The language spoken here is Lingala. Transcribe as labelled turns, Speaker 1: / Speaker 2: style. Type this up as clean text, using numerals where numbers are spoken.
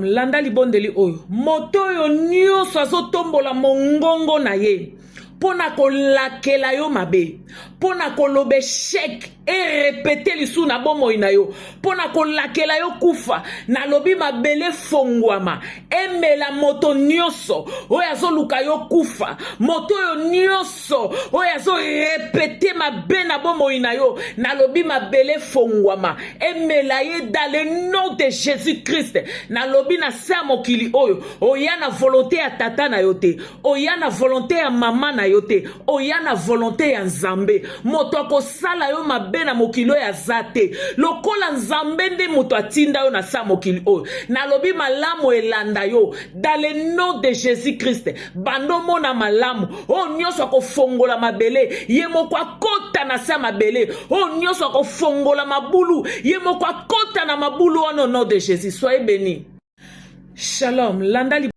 Speaker 1: Landa libondeli oyo. Moto oyo nyonso azotombola mongongo na ye mpo na kolakela yo mabe, mpo na koloba echec erepete lisusu na bomoi na yo, mpo na kolakela yo kufa, nalobi mabele fongwama, emela moto nyonso oyo azoluka yo kufa, moto oyo nyonso oyo azorepete mabe na bomoi na yo, nalobi mabele fongwama, emela ye dans le nom de Jésus Christ. Nalobi na se ya mokili oyo, oya na volonté ya tata na yo te, oya na volonté ya mama na yo te, oya na volonté ya Nzambe. Moto akosala yo mabe na mokili oyo aza te, lokola Nzambe nde moto atinda yo na se ya mokili oyo. Nalobi malamu elanda yo dans le nom de Jésus Christ. Banda omona malamu. Oyo nyonso akofongola mabele, ye moko akota na se ya mabele. Oyo nyonso akofongola mabulu, ye moko akota na mabulu wana, au nom de Jésus. Soyez béni. Shalom. Landa.